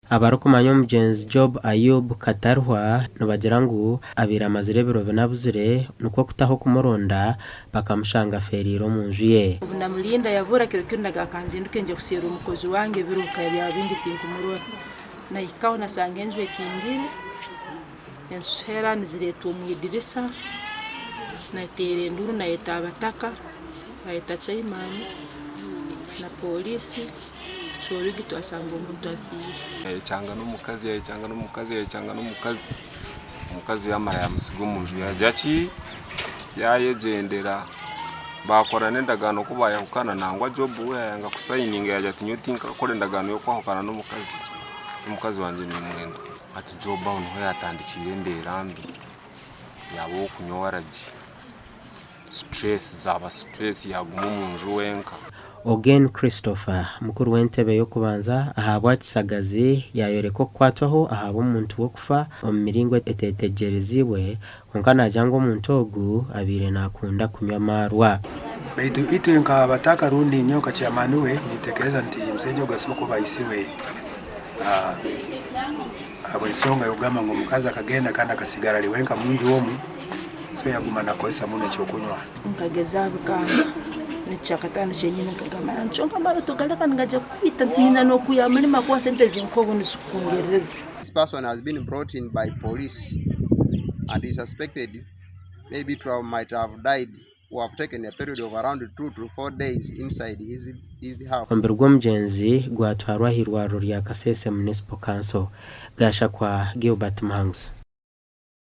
Abarikumanya omugyenzi Job Ayub Katarihwa nibagira ngu abaire amazire ebiro bina abuzire nikwo kutaho kumuronda bakamushanga afeereire omu nju ye. Obu namurinda yabura kiro kinu nagamba kanzinduke ngye kuseera omukozi wange ebiro bikaba byaba bingi tinkumurora. Nahikaho nasanga enju ekingire, ensuhera nizireetwa omu idirisa, nateera enduuru nayeta abataka, nayeta chaimani na pooriisi. Tucwa twashanga omuntu afiire. Yayecanga n'omukazi, yayecanga n'omukazi, yayecanga n'omukazi, omukazi yaamara yaamutsiga omu nju yaagira ki, yaayegyendera. Baakora n'endagaano ku baayahukana nangwa Job we yaayanga kusayininga yaagira ati nyowe tinkakora endagaano y'okwahukana n'omukazi, omukazi wangye niimwenda. Hati Job aho niho yaatandikiire embeera mbi, yaaba ow'okunywa waragi. Stress zaaba stress yaaguma omu nju wenka. Ogen Christopher, mukuru w'entebe y'okubanza ahabwa Kisagazi yaayoreka okukwatwaho ahabw'omuntu w'okufa omu miringo etetegyereziibwe kwonka naagira ngu omuntu ogu abaire naakunda kunywa amaarwa. Baitu itwe nk'abataka rundi nyowe nka chairman we nintekereza nti omusaija ogu asobora kuba aisirwe habw'ensonga y'okugamba ngu omukazi akagenda kandi akasigara ali wenka munju omu. So yaguma nakozesa muno ekyokunywa. Nkageza bikanga n'ekyakataano kyenyini nkagamba nti kyonka amaarwa togareka nigaija kukwita ntiina n'okwiha aha murimo ahakuba sente zinkuha obu nizikwongyerereza. This person has been brought in by police and is suspected maybe to have, might have died or have taken a period of around 2 to 4 days inside his house. Omubiri gw'omugyenzi gwatwarwa aha irwariro rya Kasese Municipal Council. Gashakwa Gilbert Mangs.